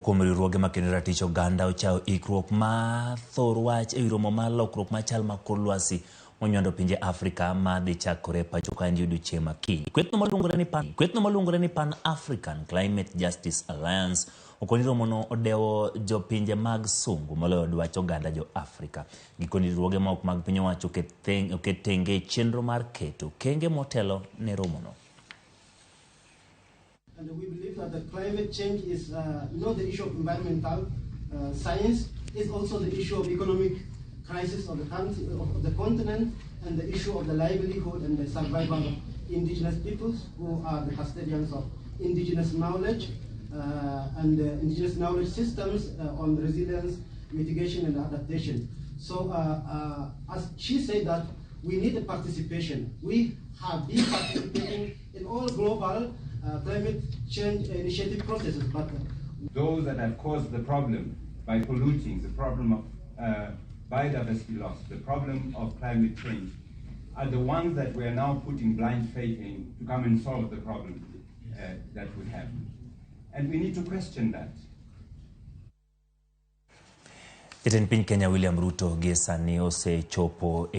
Kuom riwruoge makedo ratich oganda ochayo ikruok ma thor wach ewi romo mar lokruok mar chal mar kor lwasi monywando pinje Afrika ma dhi chakore pacho kaendi odiochieng' ma kiny. Kwethno maluongore ni Pan, kwethno maluongore ni Pan African Climate Justice Alliance okoni romono odewo jopinje mag sungu moloyo dwach oganda jo Afrika. Gikoni riwruoge ma ok mag piny owacho oket tenge e chenro mar keto kenge motelo ne romono. And we believe that the climate change is not the issue of environmental science, it's also the issue of economic crisis of the country, of the continent, and the issue of the livelihood and the survival of indigenous peoples who are the custodians of indigenous knowledge and indigenous knowledge systems on resilience, mitigation, and adaptation. So as she said that we need the participation. We have been participating in all global climate change initiative processes, but those that have caused the problem by polluting, the problem of biodiversity loss, the problem of climate change, are the ones that we are now putting blind faith in to come and solve the problem that we have. And we need to question that. Jatend piny Kenya William Ruto gie sani osechopo e